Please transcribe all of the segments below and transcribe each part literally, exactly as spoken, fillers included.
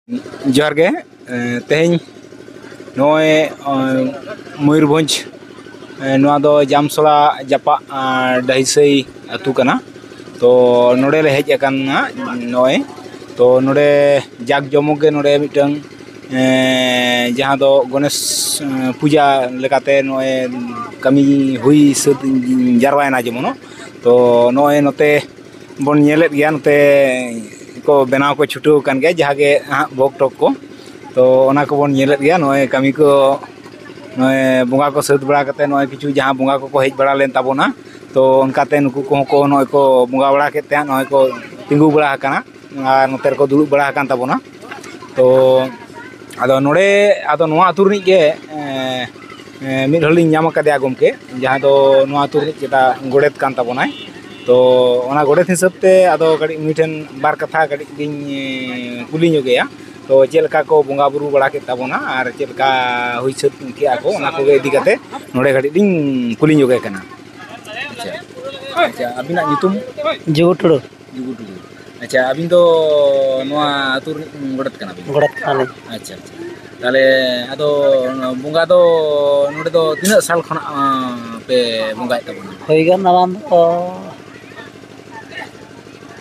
ᱡᱚᱦᱟᱨ ᱜᱮ᱾ ᱮ, ᱛᱮᱦᱮᱧ ᱱᱚᱜᱼᱚᱭ, ᱮ, ᱢᱚᱭᱩᱨᱵᱷᱚᱸᱡᱽ, ᱮ, ᱱᱚᱣᱟ ᱫᱚ ᱡᱟᱢᱥᱚᱲᱟ ᱡᱟᱯᱟᱜ, ᱮ, ᱰᱟᱹᱦᱤᱥᱟᱹᱭ ᱟᱹᱛᱩ ᱠᱟᱱᱟ᱾ ᱛᱚ ᱱᱚᱰᱮ ᱞᱮ ᱦᱮᱡ ᱟᱠᱟᱱᱟ ᱱᱚᱜᱼᱚᱭ᱾ ᱛᱚ ᱱᱚᱰᱮ ᱡᱟᱠ ᱡᱚᱢᱚᱠ ᱜᱮ ᱱᱚᱰᱮ ᱢᱤᱫᱴᱟᱝ, ᱮ, ᱡᱟᱦᱟᱸ ᱫᱚ ᱜᱚᱱᱮᱥ, ᱮ, ᱯᱩᱡᱟ ᱞᱮᱠᱟᱛᱮ ᱱᱚᱜᱼᱚᱭ ᱠᱟᱹᱢᱤ ᱦᱩᱭ ᱥᱟᱹᱛ ᱡᱟᱨᱣᱟᱭᱮᱱᱟ ᱡᱮᱢᱚᱱ᱾ ᱛᱚ ᱱᱚᱜᱼᱚᱭ ᱱᱚᱛᱮ ᱵᱚᱱ ᱧᱮᱞᱮᱫ ᱜᱮᱭᱟ, ᱱᱚᱛᱮ ᱠᱚ ᱵᱮᱱᱟᱣ ᱠᱚ ᱪᱷᱩᱴᱟᱹᱣ ᱟᱠᱟᱱ ᱜᱮᱭᱟ, ᱡᱟᱦᱟᱸ ᱜᱮ ᱦᱟᱸᱜ ᱵᱷᱳᱜᱽ ᱴᱳᱜᱽ ᱠᱚ᱾ ᱛᱚ ᱚᱱᱟ ᱠᱚᱵᱚᱱ ᱧᱮᱞᱮᱫ ᱜᱮᱭᱟ, ᱱᱚᱜᱼᱚᱭ ᱠᱟᱹᱢᱤ ᱠᱚ, ᱱᱚᱜᱼᱚᱭ ᱵᱚᱸᱜᱟ ᱠᱚ ᱥᱟᱹᱛ ᱵᱟᱲᱟ ᱠᱟᱛᱮ ᱱᱚᱜᱼᱚᱭ ᱠᱤᱪᱷᱩ ᱡᱟᱦᱟᱸ ᱵᱚᱸᱜᱟ ᱠᱚᱠᱚ ᱦᱮᱡ ᱵᱟᱲᱟ ᱞᱮᱱ ᱛᱟᱵᱚᱱᱟ, ᱛᱚ ᱚᱱᱠᱟᱛᱮ ᱱᱩᱠᱩ ᱠᱚᱦᱚᱸ ᱠᱚ ᱱᱚᱜᱼᱚᱭ ᱠᱚ ᱵᱚᱸᱜᱟ ᱵᱟᱲᱟ ᱠᱮᱫ ᱛᱮ ᱦᱟᱸᱜ ᱱᱚᱜᱼᱚᱭ ᱠᱚ ᱛᱤᱸᱜᱩ ᱵᱟᱲᱟ ᱟᱠᱟᱱᱟ ᱟᱨ ᱱᱚᱛᱮ ᱨᱮᱠᱚ ᱫᱩᱲᱩᱵ ᱵᱟᱲᱟ ᱟᱠᱟᱱ ᱛᱟᱵᱚᱱᱟ᱾ ᱛᱚ ᱟᱫᱚ ᱱᱚᱰᱮ, ᱟᱫᱚ ᱱᱚᱣᱟ ᱟᱹᱛᱩ ᱨᱤᱱᱤᱡ ᱜᱮ, ᱮᱸ, ᱮᱸ, ᱢᱤᱫ ᱦᱚᱲ ᱞᱤᱧ ᱧᱟᱢ ᱟᱠᱟᱫᱮᱭᱟ ᱜᱚᱢᱠᱮ, ᱡᱟᱦᱟᱸᱭ ᱫᱚ ᱱᱚᱣᱟ ᱟᱹᱛᱩ ᱨᱤᱱᱤᱡ ᱪᱮᱛᱟ ᱜᱚᱰᱮᱛ ᱠᱟᱱ ᱛᱟᱵᱚᱱᱟᱭ᱾ ᱛᱚ ᱚᱱᱟ ᱜᱚᱰᱮᱛ ᱦᱤᱥᱟᱹᱵ ᱛᱮ ᱟᱫᱚ ᱠᱟᱹᱴᱤᱡ ᱱᱩᱭ ᱴᱷᱮᱱ ᱵᱟᱨ ᱠᱟᱛᱷᱟ ᱠᱟᱹᱴᱤᱡ ᱞᱤᱧ, ᱮᱸ, ᱠᱩᱞᱤ ᱧᱚᱜᱮᱭᱟ᱾ ᱛᱚ ᱪᱮᱫ ᱞᱮᱠᱟ ᱠᱚ ᱵᱚᱸᱜᱟ ᱵᱩᱨᱩ ᱵᱟᱲᱟ ᱠᱮᱫ ᱛᱟᱵᱚᱱᱟ ᱟᱨ ᱪᱮᱫ ᱞᱮᱠᱟ ᱦᱩᱭ ᱥᱟᱹᱛ ᱠᱮᱜᱼᱟ ᱠᱚ, ᱚᱱᱟ ᱠᱚᱜᱮ ᱤᱫᱤ ᱠᱟᱛᱮ ᱱᱚᱰᱮ ᱠᱟᱹᱴᱤᱡ ᱞᱤᱧ ᱠᱩᱞᱤ ᱧᱚᱜᱮ ᱠᱟᱱᱟ᱾ ᱟᱪᱪᱷᱟ, ᱟᱪᱪᱷᱟ, ᱟᱹᱵᱤᱱᱟᱜ ᱧᱩᱛᱩᱢ? ᱡᱩᱜᱩ ᱴᱩᱰᱩ᱾ ᱡᱩᱜᱩ ᱴᱩᱰᱩ᱾ ᱟᱪᱪᱷᱟ, ᱟᱹᱵᱤᱱ ᱫᱚ ᱱᱚᱣᱟ ᱟᱹᱛᱩ ᱨᱤᱱᱤᱡ ᱜᱚᱰᱮᱛ ᱠᱟᱱᱟ ᱵᱤᱱ? ᱜᱚᱰᱮᱛ ᱠᱟᱱᱟᱞᱤᱧ᱾ ᱟᱪᱪᱷᱟ, ᱟᱪᱪᱷᱟ᱾ ᱛᱟᱦᱚᱞᱮ ᱟᱫᱚ ᱵᱚᱸᱜᱟ ᱫᱚ ᱱᱚᱰᱮ ᱫᱚ ᱛᱤᱱᱟᱹᱜ ᱥᱟᱞ ᱠᱷᱚᱱᱟᱜ, ᱟᱸ, ᱯᱮ ᱵᱚᱸᱜᱟᱭᱮᱫ ᱛᱟᱵᱚᱱᱟ? ᱦᱩᱭ ᱜᱚᱫ ᱱᱟᱞᱟᱝ ᱫᱚ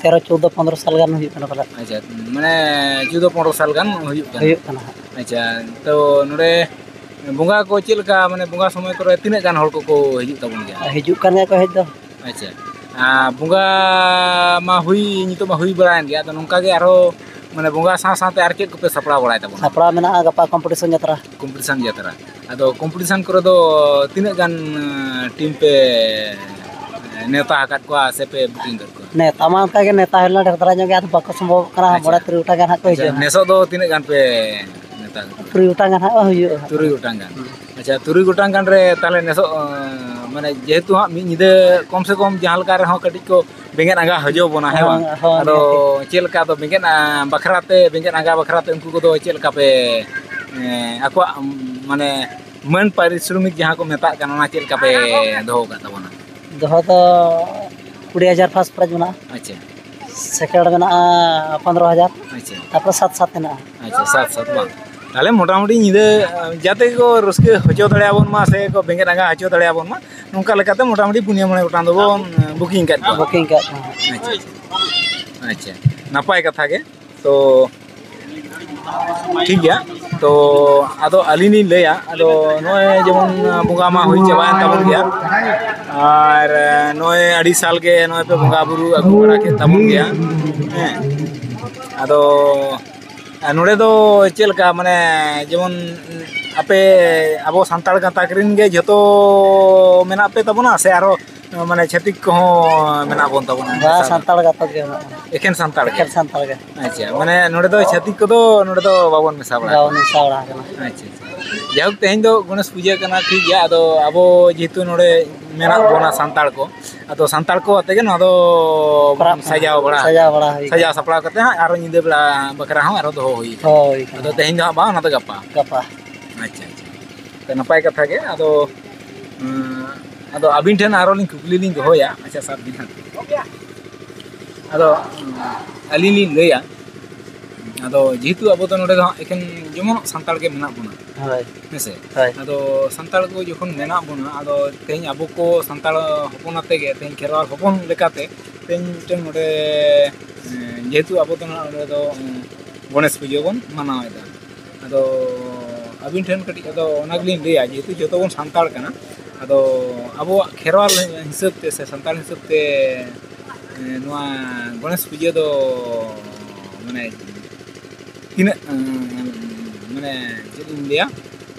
ᱛᱮᱨᱚ, ᱪᱳᱫᱽᱫᱚ, ᱯᱚᱱᱫᱽᱨᱚ ᱥᱟᱞ ᱜᱟᱱ ᱦᱩᱭᱩᱜ ᱠᱟᱱᱟ ᱯᱟᱞᱮᱫ᱾ ᱟᱪᱪᱷᱟ, ᱢᱟᱱᱮ ᱪᱳᱫᱽᱫᱚ, ᱯᱚᱱᱫᱽᱨᱚ ᱥᱟᱞ ᱜᱟᱱ ᱦᱩᱭᱩᱜ ᱠᱟᱱᱟ? ᱦᱩᱭᱩᱜ ᱠᱟᱱᱟ ᱦᱟᱸᱜ᱾ ᱟᱪᱪᱷᱟ, ᱛᱚ ᱱᱚᱰᱮ ᱵᱚᱸᱜᱟ ᱠᱚ ᱪᱮᱫ ᱞᱮᱠᱟ, ᱢᱟᱱᱮ ᱵᱚᱸᱜᱟ ᱥᱚᱢᱚᱭ ᱠᱚᱨᱮ ᱛᱤᱱᱟᱹᱜ ᱜᱟᱱ ᱦᱚᱲ ᱠᱚᱠᱚ ᱦᱤᱡᱩᱜ ᱛᱟᱵᱚᱱ ᱜᱮᱭᱟ? ᱦᱤᱡᱩᱜ ᱠᱟᱱ ᱜᱮᱭᱟ ᱠᱚ ᱦᱮᱡ ᱫᱚ᱾ ᱟᱪᱪᱷᱟ, ᱟᱨ ᱵᱚᱸᱜᱟ ᱢᱟ ᱦᱩᱭ, ᱱᱤᱛᱚᱜ ᱢᱟ ᱦᱩᱭ ᱵᱟᱲᱟᱭᱮᱱ ᱜᱮᱭᱟ, ᱟᱫᱚ ᱱᱚᱝᱠᱟ ᱜᱮ ᱟᱨᱦᱚᱸ, ᱢᱟᱱᱮ ᱵᱚᱸᱜᱟ ᱥᱟᱶ ᱥᱟᱶᱛᱮ ᱟᱨ ᱪᱮᱫ ᱠᱚᱯᱮ ᱥᱟᱯᱲᱟᱣ ᱵᱟᱲᱟᱭ ᱛᱟᱵᱚᱱᱟ? ᱥᱟᱯᱲᱟᱣ ᱢᱮᱱᱟᱜᱼᱟ ᱜᱟᱯᱟ ᱠᱚᱢᱯᱤᱴᱤᱥᱚᱱ ᱡᱟᱛᱨᱟ᱾ ᱠᱚᱢᱯᱤᱴᱤᱥᱚᱱ ᱡᱟᱛᱨᱟ᱾ ᱟᱫᱚ ᱠᱚᱢᱯᱤᱴᱤᱥᱚᱱ ᱠᱚᱨᱮ ᱫᱚ ᱛᱤᱱᱟᱹᱜ ᱜᱟᱱ, ᱟᱸ, ᱴᱤᱢ ᱯᱮ, ᱟᱸ, ᱱᱮᱣᱛᱟ ᱟᱠᱟᱫ ᱠᱚᱣᱟ ᱥᱮ ᱯᱮ ᱵᱩᱠᱤᱝ ᱟᱠᱟᱫ ᱠᱚᱣᱟ? ᱱᱮᱣᱛᱟ ᱢᱟ ᱚᱱᱠᱟ ᱜᱮ ᱱᱮᱣᱛᱟ ᱦᱩᱭ ᱞᱮᱱᱟ ᱰᱷᱮᱨ ᱫᱷᱟᱨᱟ ᱧᱚᱜ ᱜᱮ, ᱟᱫᱚ ᱵᱟᱠᱚ ᱥᱚᱢᱵᱷᱚᱵᱚᱜ ᱠᱟᱱᱟ᱾ ᱟᱪᱪᱷᱟ᱾ ᱢᱚᱬᱮ ᱛᱩᱨᱩᱭ ᱜᱚᱴᱟᱝ ᱜᱟᱱ ᱦᱟᱸᱜ ᱠᱚ ᱟᱪᱪᱷᱟ, ᱦᱤᱡᱩᱜᱼᱟ᱾ ᱱᱮᱥᱚᱜ ᱫᱚ ᱛᱤᱱᱟᱹᱜ ᱜᱟᱱ ᱯᱮ ᱱᱮᱣᱛᱟ ᱟᱠᱟᱫ ᱠᱚᱣᱟ? ᱛᱩᱨᱩᱭ ᱜᱚᱴᱟᱝ ᱜᱟᱱ ᱦᱟᱸᱜ ᱦᱩᱭᱩᱜᱼᱟ᱾ ᱛᱩᱨᱩᱭ ᱜᱚᱴᱟᱝ ᱜᱟᱱ᱾ ᱦᱩᱸ᱾ ᱟᱪᱪᱷᱟ, ᱛᱩᱨᱩᱭ ᱜᱚᱴᱟᱝ ᱜᱟᱱ ᱨᱮ ᱛᱟᱦᱚᱞᱮ ᱱᱮᱥᱚᱜ, ᱟᱸ, ᱢᱟᱱᱮ ᱡᱮᱦᱮᱛᱩ ᱦᱟᱸᱜ ᱢᱤᱫ ᱧᱤᱫᱟᱹ ᱠᱚᱢ ᱥᱮ ᱠᱚᱢ ᱡᱟᱦᱟᱸ ᱞᱮᱠᱟ ᱨᱮᱦᱚᱸ ᱠᱟᱹᱴᱤᱡ ᱠᱚ ᱵᱮᱸᱜᱮᱫ ᱟᱸᱜᱟ ᱦᱚᱡᱚ ᱵᱚᱱᱟ, ᱦᱮᱸ ᱦᱳᱭ, ᱵᱟᱝ? ᱦᱳᱭ, ᱟᱫᱚ ᱱᱤᱦᱟᱹᱛᱤ᱾ ᱪᱮᱫ ᱞᱮᱠᱟ ᱟᱫᱚ ᱵᱮᱸᱜᱮᱫ, ᱟᱸ, ᱵᱟᱠᱷᱨᱟ ᱛᱮ, ᱵᱮᱸᱜᱮᱫ ᱟᱸᱜᱟ ᱵᱟᱠᱷᱨᱟ ᱛᱮ ᱩᱱᱠᱩ ᱠᱚᱫᱚ ᱪᱮᱫ ᱞᱮᱠᱟ ᱯᱮ, ᱮᱸ, ᱟᱠᱚᱣᱟᱜ, ᱩᱢ, ᱢᱟᱱᱮ ᱢᱟᱹᱱ ᱯᱟᱨᱤᱥᱨᱚᱢᱤᱠ ᱡᱟᱦᱟᱸ ᱠᱚ ᱢᱮᱛᱟᱜ ᱠᱟᱱᱟ, ᱚᱱᱟ ᱪᱮᱫ ᱞᱮᱠᱟ ᱯᱮ ᱫᱚᱦᱚ ᱟᱠᱟᱫ ᱛᱟᱵᱚᱱᱟ? ᱫᱚᱦᱚ ᱫᱚ ᱠᱩᱲᱤ ᱦᱟᱡᱟᱨ first prize ᱢᱮᱱᱟᱜᱼᱟ᱾ ᱟᱪᱪᱷᱟ᱾ ᱥᱮᱠᱮᱱᱰ ᱢᱮᱱᱟᱜᱼᱟ ᱯᱚᱱᱨᱚ ᱦᱟᱡᱟᱨ᱾ ᱟᱪᱪᱷᱟ᱾ ᱛᱟᱨᱯᱚᱨᱮ ᱥᱟᱛ ᱥᱟᱛ ᱢᱮᱱᱟᱜᱼᱟ᱾ ᱟᱪᱪᱷᱟ, ᱥᱟᱛ ᱥᱟᱛ ᱵᱟᱝ᱾ ᱛᱟᱦᱚᱞᱮ ᱢᱚᱴᱟᱢᱩᱴᱤ ᱧᱤᱫᱟᱹ, ᱟᱸ, ᱡᱟᱛᱮ ᱠᱚ ᱨᱟᱹᱥᱠᱟᱹ ᱦᱚᱪᱚ ᱫᱟᱲᱮᱭᱟᱵᱚᱱ ᱢᱟ ᱥᱮ ᱠᱚ ᱵᱮᱸᱜᱮᱫ ᱟᱸᱜᱟ ᱦᱚᱪᱚ ᱫᱟᱲᱮᱭᱟᱵᱚᱱ ᱢᱟ, ᱱᱚᱝᱠᱟ ᱞᱮᱠᱟᱛᱮ ᱢᱚᱴᱟᱢᱩᱴᱤ ᱯᱩᱱᱭᱟᱹ ᱢᱚᱬᱮ ᱜᱚᱴᱟᱝ ᱫᱚᱵᱚᱱ, ᱟᱸ, ᱵᱩᱠᱤᱝ ᱠᱟᱫ ᱠᱚᱣᱟ᱾ ᱵᱩᱠᱤᱝ ᱠᱟᱜ ᱠᱚᱣᱟ᱾ ᱟᱪᱪᱷᱟ, ᱟᱪᱪᱷᱟ᱾ ᱟᱪᱪᱷᱟ, ᱱᱟᱯᱟᱭ ᱠᱟᱛᱷᱟ ᱜᱮ᱾ ᱛᱚ, ᱴᱷᱤᱠ ᱜᱮᱭᱟ᱾ ᱛᱚ, ᱟᱫᱚ ᱟᱹᱞᱤᱧ ᱞᱤᱧ ᱞᱟᱹᱭᱟ, ᱟᱫᱚ ᱱᱚᱜᱼᱚᱭ ᱡᱮᱢᱚᱱ ᱵᱚᱸᱜᱟ ᱢᱟ ᱦᱩᱭ ᱪᱟᱵᱟᱭᱮᱱ ᱛᱟᱵᱚᱱ ᱜᱮᱭᱟ, ᱟᱨ ᱱᱚᱜᱼᱚᱭ ᱟᱹᱰᱤ ᱥᱟᱞ ᱜᱮ ᱱᱚᱜᱼᱚᱭ ᱯᱮ ᱵᱚᱸᱜᱟ ᱵᱩᱨᱩ ᱟᱹᱜᱩ ᱵᱟᱲᱟ ᱠᱮᱫ ᱛᱟᱵᱚᱱ ᱜᱮᱭᱟ᱾ ᱦᱮᱸ, ᱟᱫᱚ ᱟᱨ ᱱᱚᱰᱮ ᱫᱚ ᱪᱮᱫ ᱞᱮᱠᱟ, ᱢᱟᱱᱮ, ᱡᱮᱢᱚᱱ ᱟᱯᱮ ᱟᱵᱚ ᱥᱟᱱᱛᱟᱲ ᱜᱟᱛᱟᱠ ᱨᱮᱱ ᱜᱮ ᱡᱷᱚᱛᱚ ᱢᱮᱱᱟᱜ ᱯᱮ ᱛᱟᱵᱚᱱᱟ, ᱥᱮ ᱟᱨᱚ, ᱢᱟᱱᱮ, ᱪᱷᱟᱹᱛᱤᱠ ᱠᱚᱦᱚᱸ ᱢᱮᱱᱟᱜ ᱵᱚᱱ ᱛᱟᱵᱚᱱᱟ ᱚᱸᱰᱮ ᱵᱟ, ᱥᱟᱶ? ᱥᱟᱱᱛᱟᱲ ᱜᱟᱛᱟᱠ ᱜᱮ ᱢᱮᱱᱟᱜ ᱵᱚᱱᱟ᱾ ᱮᱠᱷᱮᱱ ᱥᱟᱱᱛᱟᱲ ᱜᱮ? ᱮᱠᱷᱮᱱ ᱥᱟᱱᱛᱟᱲ ᱜᱮ᱾ ᱟᱪᱪᱷᱟ, ᱢᱟᱱᱮ, ᱱᱚᱰᱮ ᱫᱚ ᱪᱷᱟᱹᱛᱤᱠ ᱠᱚᱫᱚ ᱱᱚᱰᱮ ᱫᱚ ᱵᱟᱵᱚᱱ ᱢᱮᱥᱟ ᱵᱟᱲᱟ ᱵᱟᱵᱚᱱ ᱟᱠᱟᱱᱟ᱾ ᱢᱮᱥᱟ ᱵᱟᱲᱟ ᱟᱠᱟᱱᱟ᱾ ᱟᱪᱪᱷᱟ, ᱟᱪᱪᱷᱟ᱾ ᱡᱟᱭᱦᱳᱠ, ᱛᱮᱦᱮᱧ ᱫᱚ ᱜᱚᱬᱮᱥ ᱯᱩᱡᱟᱹ ᱠᱟᱱᱟ, ᱴᱷᱤᱠ ᱜᱮᱭᱟ᱾ ᱟᱫᱚ ᱟᱵᱚ ᱡᱮᱦᱮᱛᱩ ᱱᱚᱰᱮ ᱢᱮᱱᱟᱜ ᱵᱚᱱᱟ ᱥᱟᱱᱛᱟᱲ ᱠᱚ, ᱟᱫᱚ ᱥᱟᱱᱛᱟᱲ ᱠᱚ ᱟᱛᱮ ᱜᱮ ᱱᱚᱣᱟ ᱫᱚ ᱠᱚᱨᱟᱜ ᱠᱟᱱᱟ᱾ ᱥᱟᱡᱟᱣ ᱵᱟᱲᱟ, ᱥᱟᱡᱟᱣ ᱵᱟᱲᱟ ᱦᱩᱭ ᱥᱟᱡᱟᱣ ᱠᱟᱱᱟ᱾ ᱥᱟᱯᱲᱟᱣ ᱠᱟᱛᱮ ᱦᱟᱸᱜ ᱟᱨᱚ ᱧᱤᱫᱟᱹ ᱵᱮᱲᱟ ᱵᱟᱠᱷᱨᱟ ᱦᱚᱸ ᱟᱨᱚ ᱫᱚᱦᱚ ᱦᱩᱭ ᱠᱟᱱᱟ᱾ ᱫᱚᱦᱚ ᱦᱩᱭ ᱠᱟᱱᱟ᱾ ᱟᱫᱚ ᱛᱮᱦᱮᱧ ᱫᱚ ᱦᱟᱸᱜ ᱵᱟᱝ, ᱚᱱᱟ ᱫᱚ ᱜᱟᱯᱟ᱾ ᱜᱟᱯᱟ᱾ ᱟᱪᱪᱷᱟ, ᱟᱪᱪᱷᱟ᱾ ᱛᱚ, ᱱᱟᱯᱟᱭ ᱠᱟᱛᱷᱟ ᱜᱮ᱾ ᱟᱫᱚ, ᱩᱸ, ᱟᱫᱚ ᱟᱹᱵᱤᱱ ᱴᱷᱮᱱ ᱟᱨᱚ ᱞᱤᱧ ᱠᱩᱠᱞᱤ ᱞᱤᱧ ᱫᱚᱦᱚᱭᱟ᱾ ᱟᱪᱪᱷᱟ, ᱥᱟᱵ ᱵᱤᱱ ᱦᱟᱸᱜ᱾ ᱟᱫᱚ, ᱩᱸ, ᱟᱹᱞᱤᱧ ᱞᱤᱧ ᱞᱟᱹᱭᱟ, ᱟᱫᱚ ᱡᱮᱦᱮᱛᱩ ᱟᱵᱚ ᱫᱚ ᱱᱚᱰᱮ ᱫᱚ ᱦᱟᱸᱜ ᱮᱠᱮᱱ ᱡᱮᱢᱚᱱ ᱥᱟᱱᱛᱟᱲ ᱜᱮ ᱢᱮᱱᱟᱜ ᱵᱚᱱᱟ᱾ ᱦᱳᱭ᱾ ᱦᱮᱸ ᱥᱮ? ᱦᱳᱭ᱾ ᱟᱫᱚ ᱥᱟᱱᱛᱟᱲ ᱠᱚ ᱡᱚᱠᱷᱚᱱ ᱢᱮᱱᱟᱜ ᱵᱚᱱᱟ, ᱟᱫᱚ ᱛᱮᱦᱮᱧ ᱟᱵᱚ ᱠᱚ ᱥᱟᱱᱛᱟᱲ ᱦᱚᱯᱚᱱ ᱟᱛᱮ ᱜᱮ, ᱛᱮᱦᱮᱧ ᱠᱷᱮᱨᱣᱟᱞ ᱦᱚᱯᱚᱱ ᱞᱮᱠᱟᱛᱮ, ᱛᱮᱦᱮᱧ ᱢᱤᱫᱴᱮᱱ ᱱᱚᱰᱮ, ᱮᱸ, ᱡᱮᱦᱮᱛᱩ ᱟᱵᱚ ᱫᱚ ᱱᱟᱦᱟᱜ ᱱᱚᱰᱮ ᱫᱚ, ᱩᱸ, ᱜᱚᱬᱮᱥ ᱯᱩᱡᱟᱹ ᱵᱚᱱ ᱢᱟᱱᱟᱣᱮᱫᱟ᱾ ᱟᱫᱚ ᱟᱹᱵᱤᱱ ᱴᱷᱮᱱ ᱠᱟᱹᱴᱤᱡ ᱟᱫᱚ ᱚᱱᱟ ᱜᱮᱞᱤᱧ ᱞᱟᱹᱭᱟ, ᱡᱮᱦᱮᱛᱩ ᱡᱚᱛᱚ ᱵᱚᱱ ᱥᱟᱱᱛᱟᱲ ᱠᱟᱱᱟ, ᱟᱫᱚ ᱟᱵᱚᱣᱟᱜ ᱠᱷᱮᱨᱣᱟᱞ ᱦᱤᱥᱟᱹᱵ ᱛᱮ ᱥᱮ ᱥᱟᱱᱛᱟᱲ ᱦᱤᱥᱟᱹᱵ ᱛᱮ, ᱮᱸ, ᱱᱚᱣᱟ ᱜᱚᱬᱮᱥ ᱯᱩᱡᱟᱹ ᱫᱚ, ᱢᱟᱱᱮ, ᱛᱤᱱᱟᱹᱜ, ᱮᱸ, ᱢᱟᱱᱮ, ᱪᱮᱫ ᱤᱧ ᱞᱟᱹᱭᱟ,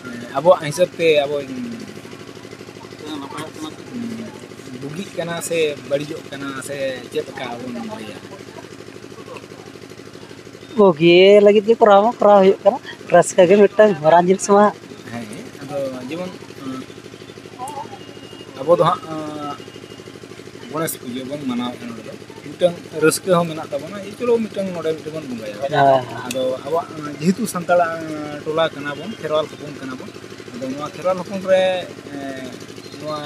ᱮᱸ, ᱟᱵᱚᱣᱟᱜ ᱦᱤᱥᱟᱹᱵ ᱛᱮ ᱟᱵᱚ, ᱮᱸ, ᱵᱩᱜᱤᱜ ᱠᱟᱱᱟ ᱥᱮ ᱵᱟᱹᱲᱤᱡᱚᱜ ᱠᱟᱱᱟ ᱥᱮ ᱪᱮᱫ ᱞᱮᱠᱟ ᱵᱚᱱ ᱞᱟᱹᱭᱟ? ᱵᱩᱜᱤ ᱞᱟᱹᱜᱤᱫ ᱜᱮ ᱠᱚᱨᱟᱣ ᱢᱟ ᱠᱚᱨᱟᱣ ᱦᱩᱭᱩᱜ ᱠᱟᱱᱟ, ᱨᱟᱹᱥᱠᱟᱹ ᱜᱮ ᱢᱤᱫᱴᱟᱝ ᱢᱟᱨᱟᱝ ᱡᱤᱱᱤᱥ ᱢᱟ᱾ ᱦᱮᱸ, ᱟᱫᱚ ᱡᱮᱢᱚᱱ, ᱩᱸ, ᱟᱵᱚ ᱫᱚ ᱦᱟᱸᱜ, ᱩᱸ, ᱜᱚᱬᱮᱥ ᱯᱩᱡᱟᱹ ᱵᱚᱱ ᱢᱟᱱᱟᱣᱮᱫᱼᱟ ᱱᱚᱰᱮ ᱫᱚ᱾ ᱢᱤᱫᱴᱟᱝ ᱨᱟᱹᱥᱠᱟᱹ ᱦᱚᱸ ᱢᱮᱱᱟᱜ ᱛᱟᱵᱚᱱᱟ, ᱡᱮ ᱪᱚᱞᱚ ᱢᱤᱫᱴᱟᱝ ᱱᱚᱰᱮ ᱢᱤᱫᱴᱟᱝ ᱵᱚᱱ ᱵᱚᱸᱜᱟᱭᱟ᱾ ᱦᱮᱸ, ᱦᱮᱸ᱾ ᱟᱫᱚ ᱟᱵᱚᱣᱟᱜ, ᱩᱸ, ᱡᱮᱦᱮᱛᱩ ᱥᱟᱱᱛᱟᱲ, ᱩᱸ, ᱴᱚᱞᱟ ᱠᱟᱱᱟ ᱵᱚᱱ, ᱠᱷᱮᱨᱣᱟᱞ ᱦᱚᱯᱚᱱ ᱠᱟᱱᱟ ᱵᱚᱱ, ᱟᱫᱚ ᱱᱚᱣᱟ ᱠᱷᱮᱨᱣᱟᱞ ᱦᱚᱯᱚᱱ ᱨᱮ, ᱮᱸ, ᱱᱚᱣᱟ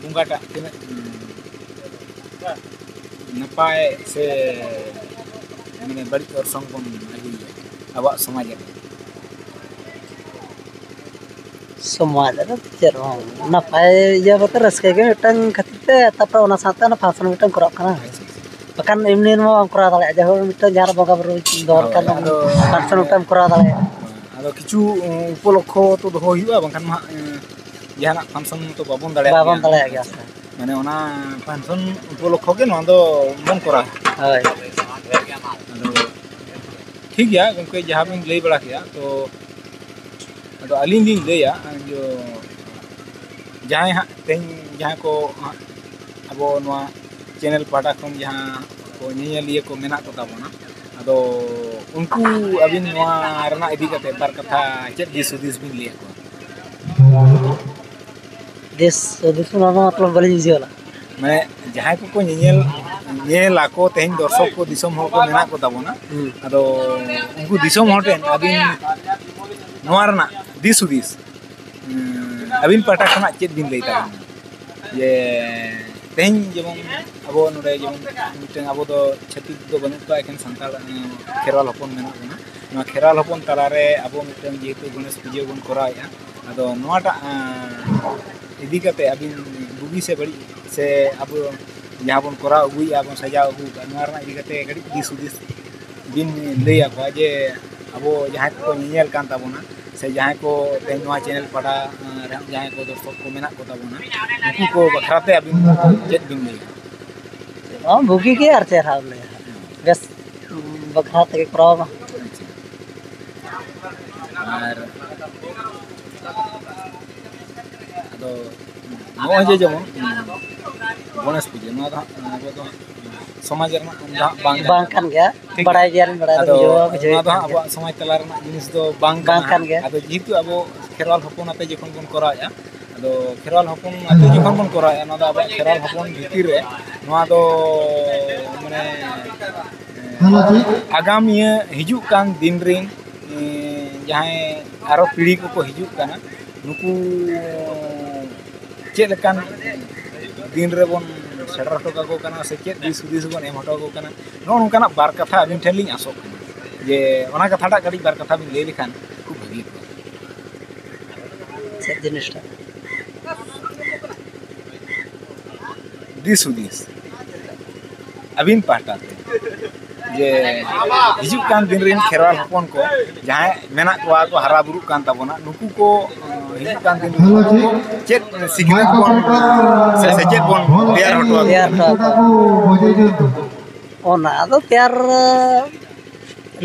ᱵᱚᱸᱜᱟᱴᱟᱜ ᱛᱤᱱᱟᱹᱜ, ᱩᱸ, ᱱᱟᱯᱟᱭ ᱥᱮ ᱢᱟᱱᱮ ᱵᱟᱹᱲᱤᱡ ᱚᱨᱥᱚᱝ ᱵᱚᱱ ᱟᱹᱜᱩᱭᱮᱫᱟ ᱟᱵᱚᱣᱟᱜ ᱥᱚᱢᱟᱡᱽ ᱨᱮ? ᱥᱚᱢᱟᱡᱽ ᱨᱮ ᱪᱮᱫ ᱦᱚᱸ ᱱᱟᱯᱟᱭ ᱤᱭᱟᱹ ᱵᱚᱞᱛᱮ ᱨᱟᱹᱥᱠᱟᱹ ᱜᱮ ᱢᱤᱫᱴᱟᱝ ᱠᱷᱟᱹᱛᱤᱨ ᱛᱮ, ᱛᱟᱨᱯᱚᱨᱮ ᱚᱱᱟ ᱥᱟᱶᱛᱮ ᱚᱱᱟ function ᱢᱤᱫᱴᱟᱝ ᱠᱚᱨᱟᱜ ᱠᱟᱱᱟ᱾ ᱵᱟᱠᱷᱟᱱ ᱮᱢᱱᱤ ᱨᱮᱢᱟ ᱵᱟᱢ ᱠᱚᱨᱟᱣ ᱫᱟᱲᱮᱭᱟᱜᱼᱟ, ᱡᱟᱦᱟᱸ ᱢᱤᱫᱴᱟᱝ ᱡᱟᱦᱟᱸ ᱨᱮ ᱵᱚᱸᱜᱟ ᱵᱩᱨᱩ ᱫᱚᱦᱚ ᱦᱳᱭ, ᱞᱮᱠᱷᱟᱱ ᱟᱫᱚ function ᱢᱤᱫᱴᱟᱝ ᱠᱚᱨᱟᱣ ᱫᱟᱲᱮᱭᱟᱜᱼᱟ᱾ ᱟᱫᱚ ᱠᱤᱪᱷᱩ ᱩᱯᱚᱞᱚᱠᱠᱷᱚ ᱛᱚ ᱫᱚᱦᱚ ᱦᱩᱭᱩᱜᱼᱟ, ᱵᱟᱝᱠᱷᱟᱱ ᱢᱟ ᱦᱟᱸᱜ ᱡᱟᱦᱟᱱᱟᱜ function ᱛᱚ ᱵᱟᱵᱚᱱ ᱫᱟᱲᱮᱭᱟᱜ ᱵᱟᱵᱚᱱ ᱜᱮᱭᱟ᱾ ᱫᱟᱲᱮᱭᱟᱜ ᱜᱮᱭᱟ᱾ ᱢᱟᱱᱮ ᱚᱱᱟ function ᱩᱯᱚᱞᱚᱠᱠᱷᱚ ᱜᱮ ᱱᱚᱣᱟ ᱫᱚ ᱵᱚᱱ ᱠᱚᱨᱟᱣᱟ᱾ ᱦᱳᱭ᱾ ᱟᱫᱚ ᱴᱷᱤᱠ ᱜᱮᱭᱟ ᱜᱚᱢᱠᱮ, ᱡᱟᱦᱟᱸ ᱵᱤᱱ ᱞᱟᱹᱭ ᱵᱟᱲᱟ ᱠᱮᱫᱟ, ᱛᱚ ᱟᱫᱚ ᱟᱹᱞᱤᱧ ᱞᱤᱧ ᱞᱟᱹᱭᱟ, ᱡᱚ-, ᱡᱟᱦᱟᱸᱭ ᱦᱟᱸᱜ ᱛᱮᱦᱮᱧ ᱡᱟᱦᱟᱸᱭ ᱠᱚ ᱦᱟᱸᱜ ᱟᱵᱚ ᱱᱚᱣᱟ channel ᱯᱟᱦᱴᱟ ᱠᱷᱚᱱ ᱡᱟᱦᱟᱸ ᱠᱚ ᱧᱮᱧᱮᱞᱤᱭᱟᱹ ᱠᱚ ᱢᱮᱱᱟᱜ ᱠᱚ ᱛᱟᱵᱚᱱᱟ, ᱟᱫᱚ ᱩᱱᱠᱩ ᱟᱹᱵᱤᱱ ᱱᱚᱣᱟ ᱨᱮᱱᱟᱜ ᱤᱫᱤ ᱠᱟᱛᱮ ᱵᱟᱨ ᱠᱟᱛᱷᱟ ᱪᱮᱫ ᱫᱤᱥ ᱦᱩᱫᱤᱥ ᱵᱤᱱ ᱞᱟᱹᱭ ᱟᱠᱚᱣᱟ? ᱫᱤᱥ ᱦᱩᱫᱤᱥ ᱚᱱᱟ ᱫᱚ ᱢᱚᱛᱞᱚᱵ ᱵᱟᱹᱞᱤᱧ ᱵᱩᱡᱷᱟᱹᱣ ᱞᱮᱫᱟ᱾ ᱢᱟᱱᱮ ᱡᱟᱦᱟᱸᱭ ᱠᱚᱠᱚ ᱧᱮᱧᱮᱞ, ᱧᱮᱞ ᱟᱠᱚ ᱛᱮᱦᱮᱧ ᱫᱚᱨᱥᱚᱠ ᱠᱚ ᱫᱤᱥᱚᱢ ᱦᱚᱲ ᱠᱚ ᱢᱮᱱᱟᱜ ᱠᱚ ᱛᱟᱵᱚᱱᱟ, ᱦᱩᱸ᱾ ᱟᱫᱚ ᱩᱱᱠᱩ ᱫᱤᱥᱚᱢ ᱦᱚᱲ ᱴᱷᱮᱱ ᱟᱹᱵᱤᱱ ᱱᱚᱣᱟ ᱨᱮᱱᱟᱜ ᱫᱤᱥ ᱦᱩᱫᱤᱥ, ᱩᱸ, ᱟᱹᱵᱤᱱ ᱯᱟᱦᱴᱟ ᱠᱷᱚᱱᱟᱜ ᱪᱮᱫ ᱵᱤᱱ ᱞᱟᱹᱭ ᱛᱟᱵᱚᱱᱟ? ᱡᱮ ᱛᱮᱦᱮᱧ ᱡᱮᱢᱚᱱ ᱟᱵᱚ ᱱᱚᱰᱮ ᱡᱮᱢᱚᱱ ᱢᱤᱫᱴᱟᱝ ᱟᱵᱚ ᱫᱚ ᱪᱷᱟᱹᱛᱤᱠ ᱫᱚ ᱵᱟᱹᱱᱩᱜ ᱠᱚᱣᱟ, ᱮᱠᱮᱱ ᱥᱟᱱᱛᱟᱲ, ᱩᱸ, ᱠᱷᱮᱨᱣᱟᱞ ᱦᱚᱯᱚᱱ ᱢᱮᱱᱟᱜ ᱵᱚᱱᱟ᱾ ᱱᱚᱣᱟ ᱠᱷᱮᱨᱣᱟᱞ ᱦᱚᱯᱚᱱ ᱛᱟᱞᱟᱨᱮ ᱟᱵᱚ ᱢᱤᱫᱴᱟᱝ ᱡᱮᱦᱮᱛᱩ ᱜᱚᱬᱮᱥ ᱯᱩᱡᱟᱹ ᱵᱚᱱ ᱠᱚᱨᱟᱣᱮᱫᱼᱟ, ᱟᱫᱚ ᱱᱚᱣᱟᱴᱟᱜ, ᱟᱸ, ᱤᱫᱤ ᱠᱟᱛᱮ ᱟᱹᱵᱤᱱ ᱵᱩᱜᱤ ᱥᱮ ᱵᱟᱹᱲᱤᱡ ᱥᱮ ᱟᱵᱚ ᱡᱟᱦᱟᱸ ᱵᱚᱱ ᱠᱚᱨᱟᱣ ᱟᱹᱜᱩᱭᱮᱫᱼᱟ, ᱵᱚᱱ ᱥᱟᱡᱟᱣ ᱟᱹᱜᱩ ᱠᱟᱜᱼᱟ, ᱱᱚᱣᱟ ᱨᱮᱱᱟᱜ ᱤᱫᱤ ᱠᱟᱛᱮ ᱠᱟᱹᱴᱤᱡ ᱫᱤᱥ ᱦᱩᱫᱤᱥ ᱵᱤᱱ ᱞᱟᱹᱭ ᱟᱠᱚᱣᱟ ᱡᱮ ᱟᱵᱚ ᱡᱟᱦᱟᱸᱭ ᱠᱚᱠᱚ ᱧᱮᱧᱮᱞ ᱠᱟᱱ ᱛᱟᱵᱚᱱᱟ ᱥᱮ ᱡᱟᱦᱟᱸᱭ ᱠᱚ ᱛᱮᱦᱮᱧ ᱱᱚᱣᱟ channel ᱯᱟᱦᱴᱟ, ᱟᱸ, ᱨᱮ ᱡᱟᱦᱟᱸᱭ ᱠᱚ ᱫᱚᱨᱥᱚᱠ ᱠᱚ ᱢᱮᱱᱟᱜ ᱠᱚ ᱛᱟᱵᱚᱱᱟ, ᱩᱱᱠᱩ ᱠᱚ ᱵᱟᱠᱷᱨᱟ ᱛᱮ ᱟᱹᱵᱤᱱ ᱪᱮᱫ ᱵᱤᱱ ᱞᱟᱹᱭᱟ? ᱦᱚᱸ, ᱵᱩᱜᱤ ᱜᱮ ᱟᱨ ᱪᱮᱫ ᱦᱟᱸᱜ ᱞᱟᱹᱭᱟ, ᱵᱮᱥ ᱵᱟᱠᱷᱨᱟ ᱛᱮᱜᱮ ᱠᱚᱨᱟᱣ ᱢᱟ᱾ ᱟᱨ ᱟᱫᱚ ᱱᱚᱜᱼᱚᱭ ᱡᱮ ᱡᱮᱢᱚᱱ ᱜᱚᱬᱮᱥ ᱯᱩᱡᱟᱹ, ᱱᱚᱣᱟ ᱫᱚ ᱦᱟᱸᱜ ᱟᱵᱚ ᱫᱚ ᱦᱟᱸᱜ ᱥᱚᱢᱟᱡᱽ ᱨᱮᱱᱟᱜ ᱫᱚ ᱦᱟᱸᱜ ᱵᱟᱝ ᱠᱟᱱ ᱵᱟᱝ ᱠᱟᱱ ᱜᱮᱭᱟ᱾ ᱴᱷᱤᱠ ᱜᱮᱭᱟ᱾ ᱵᱟᱲᱟᱭ ᱜᱮᱭᱟᱞᱤᱧ, ᱵᱟᱲᱟᱭ ᱟᱫᱚ ᱫᱚᱞᱤᱧ ᱵᱩᱡᱷᱟᱹᱣᱟ, ᱵᱩᱡᱷᱟᱹᱣ ᱱᱚᱣᱟ ᱫᱚ ᱠᱟᱱ ᱦᱟᱸᱜ ᱜᱮᱭᱟ᱾ ᱟᱵᱚᱣᱟᱜ ᱥᱚᱢᱟᱡᱽ ᱛᱟᱞᱟ ᱨᱮᱱᱟᱜ ᱡᱤᱱᱤᱥ ᱫᱚ ᱵᱟᱝ ᱵᱟᱝ ᱠᱟᱱᱟ᱾ ᱠᱟᱱ ᱜᱮᱭᱟ᱾ ᱟᱫᱚ ᱡᱮᱦᱮᱛᱩ ᱟᱵᱚ ᱠᱷᱮᱨᱣᱟᱞ ᱦᱚᱯᱚᱱ ᱟᱛᱮ ᱡᱚᱠᱷᱚᱱ ᱵᱚᱱ ᱠᱚᱨᱟᱣᱮᱫᱼᱟ, ᱟᱫᱚ ᱠᱷᱮᱨᱣᱟᱞ ᱦᱚᱯᱚᱱ ᱟᱛᱮ ᱡᱚᱠᱷᱚᱱ ᱵᱚᱱ ᱠᱚᱨᱟᱣᱮᱫᱼᱟ, ᱱᱚᱣᱟ ᱫᱚ ᱟᱵᱚᱣᱟᱜ ᱠᱷᱮᱨᱣᱟᱞ ᱦᱚᱯᱚᱱ ᱵᱷᱤᱛᱤᱨ ᱨᱮ ᱱᱚᱣᱟ ᱫᱚ ᱢᱟᱱᱮ ᱟᱜᱟᱢᱤᱭᱟᱹ ᱦᱤᱡᱩᱜ ᱠᱟᱱ ᱫᱤᱱ ᱨᱤᱱ, ᱮ, ᱡᱟᱦᱟᱸᱭ ᱟᱨᱚ ᱯᱤᱲᱦᱤ ᱠᱚᱠᱚ ᱦᱤᱡᱩᱜ ᱠᱟᱱᱟ, ᱱᱩᱠᱩ ᱪᱮᱫ ᱞᱮᱠᱟᱱ ᱫᱤᱱ ᱨᱮᱵᱚᱱ ᱥᱮᱴᱮᱨ ᱦᱚᱴᱚ ᱠᱟᱠᱚ ᱠᱟᱱᱟ, ᱥᱮ ᱪᱮᱫ ᱫᱤᱥ ᱦᱩᱫᱤᱥ ᱵᱚᱱ ᱮᱢ ᱦᱚᱴᱚ ᱟᱠᱚ ᱠᱟᱱᱟ? ᱱᱚᱜᱼᱚ ᱱᱚᱝᱠᱟᱱᱟᱜ ᱵᱟᱨ ᱠᱟᱛᱷᱟ ᱟᱹᱵᱤᱱ ᱴᱷᱮᱱ ᱞᱤᱧ ᱟᱥᱚᱜ ᱠᱟᱱᱟ, ᱡᱮ ᱚᱱᱟ ᱠᱟᱛᱷᱟᱴᱟᱜ ᱠᱟᱹᱴᱤᱡ ᱵᱟᱨ ᱠᱟᱛᱷᱟ ᱵᱤᱱ ᱞᱟᱹᱭ ᱞᱮᱠᱷᱟᱱ ᱠᱷᱩᱵ ᱵᱷᱟᱹᱜᱤ ᱠᱚᱜᱼᱟ᱾ ᱪᱮᱫ ᱡᱤᱱᱤᱥᱴᱟ? ᱫᱤᱥ ᱦᱩᱫᱤᱥ ᱟᱹᱵᱤᱱ ᱯᱟᱦᱴᱟ ᱛᱮ, ᱡᱮ ᱦᱤᱡᱩᱜ ᱠᱟᱱ ᱫᱤᱱ ᱨᱮᱱ ᱠᱷᱮᱨᱣᱟᱞ ᱦᱚᱯᱚᱱ ᱠᱚ ᱡᱟᱦᱟᱸᱭ ᱢᱮᱱᱟᱜ ᱠᱚᱣᱟ, ᱠᱚ ᱦᱟᱨᱟ ᱵᱩᱨᱩᱜ ᱠᱟᱱ ᱛᱟᱵᱚᱱᱟ, ᱱᱩᱠᱩ ᱠᱚ ᱦᱤᱡᱩᱜ ᱠᱟᱱ ᱫᱤᱱ ᱨᱮ ᱪᱮᱫ ᱥᱤᱠᱷᱱᱟᱹᱛ ᱵᱚᱱ ᱥᱮ ᱥᱮᱪᱮᱫ ᱵᱚᱱ ᱛᱮᱭᱟᱨ ᱦᱚᱴᱚ ᱟᱠᱚᱣᱟ? ᱛᱮᱭᱟᱨ ᱦᱚᱴᱚ ᱟᱠᱚᱣᱟ᱾ ᱚᱱᱟ ᱫᱚ ᱛᱮᱭᱟᱨ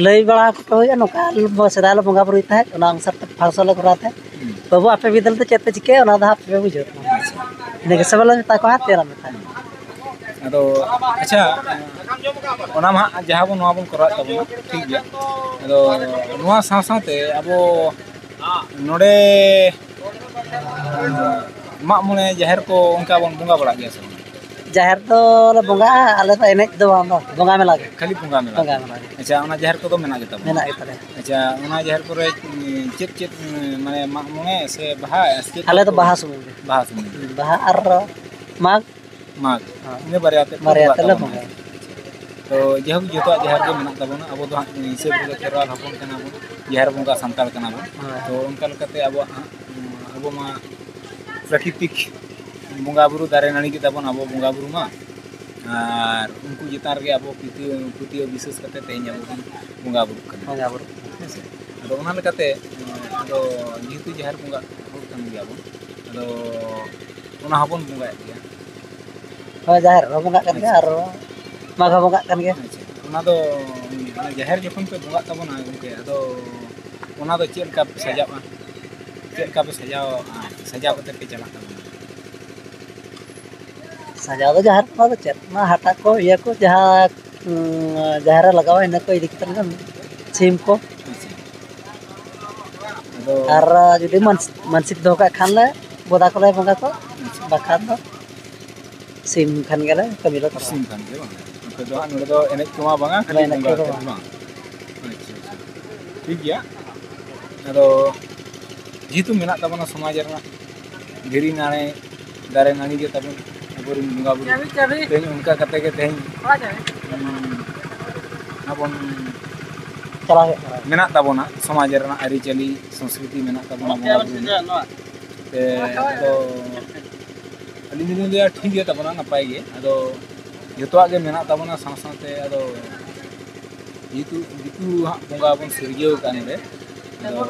ᱞᱟᱹᱭ ᱵᱟᱲᱟ ᱦᱚᱴᱚ ᱦᱩᱭᱩᱜᱼᱟ, ᱱᱚᱝᱠᱟ ᱟᱞᱮ ᱥᱮᱫᱟᱭ ᱞᱮ ᱵᱚᱸᱜᱟ ᱵᱩᱨᱩᱭ ᱛᱟᱦᱮᱸᱫ, ᱚᱱᱟ ᱚᱱᱩᱥᱟᱨ ᱛᱮ ᱯᱷᱟᱨᱥᱟ ᱞᱮ ᱠᱚᱨᱟᱣ ᱛᱟᱦᱮᱸᱫ᱾ ᱦᱩᱸ᱾ ᱵᱟᱹᱵᱩ, ᱟᱯᱮ ᱵᱤᱫᱟᱹᱞ ᱫᱚ ᱪᱮᱫ ᱯᱮ ᱪᱤᱠᱟᱹᱭᱟ, ᱚᱱᱟ ᱫᱚ ᱦᱟᱸᱜ ᱯᱮ ᱵᱩᱡᱷᱟᱹᱣ ᱛᱟᱢᱟ᱾ ᱟᱪᱪᱷᱟ᱾ ᱤᱱᱟᱹ ᱜᱮᱥᱮ ᱵᱚᱞᱮ ᱢᱮᱛᱟ ᱠᱚᱣᱟ, ᱦᱟᱸᱜ ᱛᱮᱭᱟᱨᱟ ᱢᱮᱛᱟ ᱠᱚᱣᱟ᱾ ᱟᱫᱚ ᱟᱪᱪᱷᱟ, ᱚᱱᱟ ᱢᱟ ᱦᱟᱸᱜ ᱡᱟᱦᱟᱸ ᱵᱚᱱ, ᱱᱚᱣᱟ ᱵᱚᱱ ᱠᱚᱨᱟᱣᱮᱫ ᱛᱟᱵᱚᱱᱟ, ᱴᱷᱤᱠ ᱜᱮᱭᱟ᱾ ᱟᱫᱚ ᱱᱚᱣᱟ ᱥᱟᱶ ᱥᱟᱶᱛᱮ ᱟᱵᱚ ᱱᱚᱰᱮ ᱢᱟᱜ ᱢᱚᱬᱮ ᱡᱟᱦᱮᱨ ᱠᱚ ᱚᱱᱠᱟ ᱵᱚᱱ ᱵᱚᱸᱜᱟ ᱵᱟᱲᱟᱜ ᱜᱮᱭᱟ ᱥᱮ ᱵᱟᱝ? ᱡᱟᱦᱮᱨ ᱫᱚ ᱞᱮ ᱵᱚᱸᱜᱟᱜᱼᱟ, ᱟᱞᱮ ᱫᱚ ᱮᱱᱮᱡ ᱫᱚ ᱵᱟᱝ, ᱵᱚᱸᱜᱟ ᱢᱮᱞᱟ ᱜᱮ᱾ ᱠᱷᱟᱹᱞᱤ ᱵᱚᱸᱜᱟ ᱢᱮᱞᱟ? ᱵᱚᱸᱜᱟ ᱢᱮᱞᱟ ᱜᱮ᱾ ᱟᱪᱪᱷᱟ, ᱚᱱᱟ ᱡᱟᱦᱮᱨ ᱠᱚᱫᱚ ᱢᱮᱱᱟᱜ ᱜᱮᱛᱟ ᱵᱚᱱᱟ? ᱢᱮᱱᱟᱜ ᱜᱮᱛᱟ ᱞᱮᱭᱟ᱾ ᱟᱪᱪᱷᱟ, ᱚᱱᱟ ᱡᱟᱦᱮᱨ ᱠᱚᱨᱮ ᱪᱮᱫ ᱪᱮᱫ, ᱢᱟᱱᱮ, ᱢᱟᱜ ᱢᱚᱬᱮ ᱥᱮ ᱵᱟᱦᱟ ᱥᱮ ᱪᱮᱫ ᱟᱞᱮ ᱫᱚ ᱠᱚ? ᱵᱟᱦᱟ ᱥᱩᱢᱩᱝ ᱜᱮ᱾ ᱵᱟᱦᱟ ᱥᱩᱢᱩᱝ ᱜᱮ᱾ ᱦᱩᱸ, ᱵᱟᱦᱟ ᱟᱨ ᱢᱟᱜᱽ᱾ ᱢᱟᱜᱽ᱾ ᱦᱮᱸ᱾ ᱤᱱᱟᱹ ᱵᱟᱨᱭᱟ ᱛᱮᱫ ᱵᱟᱨᱭᱟ ᱵᱚᱸᱜᱟᱜ ᱛᱮᱞᱮ ᱛᱟᱵᱚᱱᱟ᱾ ᱵᱚᱸᱜᱟᱭᱟ᱾ ᱛᱚ, ᱡᱟᱭᱦᱳᱠ, ᱡᱚᱛᱚᱣᱟᱜ ᱡᱟᱦᱮᱨ ᱜᱮ ᱢᱮᱱᱟᱜ ᱛᱟᱵᱚᱱᱟ, ᱟᱵᱚ ᱫᱚ ᱦᱟᱸᱜ ᱦᱤᱥᱟᱹᱵ ᱨᱮᱫᱚ ᱠᱷᱮᱨᱣᱟᱞ ᱦᱚᱯᱚᱱ ᱠᱟᱱᱟ ᱵᱚᱱ, ᱡᱟᱦᱮᱨ ᱵᱚᱸᱜᱟ ᱥᱟᱱᱛᱟᱲ ᱠᱟᱱᱟ ᱵᱚᱱ᱾ ᱦᱳᱭ᱾ ᱛᱚ, ᱚᱱᱠᱟ ᱞᱮᱠᱟᱛᱮ ᱟᱵᱚᱣᱟᱜ ᱦᱟᱸᱜ, ᱟᱵᱚ ᱢᱟ ᱯᱨᱟᱠᱨᱤᱛᱤᱠ ᱵᱚᱸᱜᱟ ᱵᱩᱨᱩ, ᱫᱟᱨᱮ ᱱᱟᱹᱲᱤ ᱜᱮ ᱛᱟᱵᱚᱱ ᱟᱵᱚ ᱵᱚᱸᱜᱟ ᱵᱩᱨᱩ ᱢᱟ, ᱟᱨ ᱩᱱᱠᱩ ᱪᱮᱛᱟᱱ ᱨᱮᱜᱮ ᱟᱵᱚ ᱯᱟᱹᱛᱭᱟᱹᱣ, ᱯᱟᱹᱛᱭᱟᱹᱣ ᱵᱤᱥᱮᱥ ᱠᱟᱛᱮ ᱛᱮᱦᱮᱧ ᱟᱵᱚ ᱵᱚᱱ ᱵᱚᱸᱜᱟ ᱵᱩᱨᱩᱜ ᱠᱟᱱᱟ᱾ ᱵᱚᱸᱜᱟ ᱵᱩᱨᱩᱜ ᱠᱟᱱᱟ᱾ ᱦᱮᱸ ᱥᱮ? ᱟᱫᱚ ᱚᱱᱟ ᱞᱮᱠᱟᱛᱮ, ᱟᱫᱚ ᱡᱮᱦᱮᱛᱩ ᱡᱟᱦᱮᱨ ᱵᱚᱸᱜᱟ ᱦᱚᱲ ᱠᱟᱱ ᱜᱮᱭᱟ ᱵᱚᱱ, ᱟᱫᱚ ᱚᱱᱟ ᱦᱚᱸᱵᱚᱱ ᱵᱚᱸᱜᱟᱭᱮᱫ ᱜᱮᱭᱟ᱾ ᱦᱳᱭ, ᱡᱟᱦᱮᱨ ᱨᱮᱦᱚᱸ ᱵᱚᱸᱜᱟᱜ ᱠᱟᱱ ᱜᱮᱭᱟ᱾ ᱟᱪᱪᱷᱟ᱾ ᱟᱨ ᱢᱟᱜᱽ ᱦᱚᱸ ᱵᱚᱸᱜᱟᱜ ᱠᱟᱱ ᱜᱮᱭᱟ᱾ ᱟᱪᱪᱷᱟ, ᱚᱱᱟ ᱫᱚ, ᱚᱱᱟ ᱡᱟᱦᱮᱨ ᱡᱚᱠᱷᱚᱱ ᱯᱮ ᱵᱚᱸᱜᱟᱜ ᱛᱟᱵᱚᱱᱟ ᱜᱚᱢᱠᱮ, ᱟᱫᱚ ᱚᱱᱟ ᱫᱚ ᱪᱮᱫ ᱞᱮᱠᱟ ᱯᱮ ᱥᱟᱡᱟᱜᱼᱟ? ᱪᱮᱫ ᱞᱮᱠᱟ ᱯᱮ ᱥᱟᱡᱟᱣᱟ? ᱥᱟᱡᱟᱣ ᱠᱟᱛᱮ ᱯᱮ ᱪᱟᱞᱟᱜ ᱛᱟᱵᱚᱱᱟ? ᱥᱟᱡᱟᱣ ᱫᱚ ᱡᱟᱦᱮᱨ ᱵᱚᱸᱜᱟ ᱫᱚ ᱪᱮᱫ, ᱚᱱᱟ ᱦᱟᱴᱟᱜ ᱠᱚ, ᱤᱭᱟᱹ ᱠᱚ, ᱡᱟᱦᱟᱸ, ᱩᱸ, ᱡᱟᱦᱮᱨ ᱨᱮ ᱞᱟᱜᱟᱣᱟ, ᱤᱱᱟᱹ ᱠᱚ ᱤᱫᱤ ᱠᱟᱛᱮ ᱜᱮ, ᱥᱤᱢ ᱠᱚ᱾ ᱟᱪᱪᱷᱟ᱾ ᱟᱫᱚ ᱟᱨ ᱡᱩᱫᱤ ᱢᱟᱱᱥ-, ᱢᱟᱱᱥᱤᱠ ᱫᱚᱦᱚ ᱠᱟᱜ ᱠᱷᱟᱱ ᱞᱮ, ᱵᱚᱫᱟ ᱠᱚᱞᱮ ᱵᱚᱸᱜᱟ ᱠᱚᱣᱟ, ᱟᱪᱪᱷᱟ᱾ ᱵᱟᱠᱷᱟᱱ ᱫᱚ ᱥᱤᱢ ᱠᱷᱟᱱ ᱜᱮᱞᱮ ᱠᱟᱹᱢᱤ ᱞᱮ ᱠᱚᱨᱟᱣᱟ᱾ ᱥᱤᱢ ᱠᱷᱟᱱ ᱜᱮ ᱵᱟᱝ? ᱟᱯᱮ ᱫᱚ ᱦᱟᱸᱜ ᱱᱚᱰᱮ ᱫᱚ ᱮᱱᱮᱡ ᱠᱚᱢᱟ ᱵᱟᱝᱟ, ᱠᱷᱟᱹᱞᱤ ᱵᱟᱝ, ᱮᱱᱮᱡ ᱵᱚᱸᱜᱟ ᱠᱚᱫᱚ ᱟᱛᱮᱫ ᱵᱟᱝ᱾ ᱵᱟᱝ? ᱟᱪᱪᱷᱟ, ᱟᱪᱪᱷᱟ᱾ ᱴᱷᱤᱠ ᱜᱮᱭᱟ᱾ ᱟᱫᱚ ᱡᱮᱦᱮᱛᱩ ᱢᱮᱱᱟᱜ ᱛᱟᱵᱚᱱᱟ ᱥᱚᱢᱟᱡᱽ ᱨᱮᱱᱟᱜ ᱫᱷᱤᱨᱤ ᱱᱟᱹᱲᱤ, ᱫᱟᱨᱮ ᱱᱟᱹᱲᱤ ᱜᱮ ᱛᱟᱵᱚᱱ, ᱟᱵᱚᱨᱮᱱ ᱵᱚᱸᱜᱟ ᱵᱩᱨᱩ᱾ ᱛᱮᱦᱮᱧ ᱚᱱᱠᱟ ᱠᱟᱛᱮ ᱜᱮ ᱛᱮᱦᱮᱧ, ᱩᱸ, ᱟᱵᱚᱱ ᱪᱟᱞᱟᱣ ᱦᱩᱭᱩᱜ ᱠᱟᱱᱟ᱾ ᱢᱮᱱᱟᱜ ᱛᱟᱵᱚᱱᱟ, ᱥᱚᱢᱟᱡᱽ ᱨᱮᱱᱟᱜ ᱟᱹᱨᱤᱪᱟᱹᱞᱤ, ᱥᱚᱝᱥᱠᱨᱤᱛᱤ ᱢᱮᱱᱟᱜ ᱛᱟᱵᱚᱱᱟ, ᱵᱚᱸᱜᱟ ᱵᱩᱨᱩ ᱨᱮᱱᱟᱜ᱾ ᱛᱮ ᱟᱫᱚ ᱟᱹᱞᱤᱧ ᱫᱚᱞᱤᱧ ᱞᱟᱹᱭᱟ ᱴᱷᱤᱠ ᱜᱮ ᱛᱟᱵᱚᱱᱟ, ᱱᱟᱯᱟᱭ ᱜᱮ᱾ ᱟᱫᱚ ᱡᱚᱛᱚᱣᱟᱜ ᱜᱮ ᱢᱮᱱᱟᱜ ᱛᱟᱵᱚᱱᱟ, ᱥᱟᱶ ᱥᱟᱶᱛᱮ ᱟᱫᱚ ᱡᱮᱦᱮᱛᱩ ᱫᱤᱠᱩ ᱦᱟᱸᱜ ᱵᱚᱸᱜᱟ ᱵᱚᱱ ᱥᱤᱨᱡᱟᱹᱣ ᱟᱠᱟᱫ ᱱᱚᱰᱮ, ᱟᱫᱚ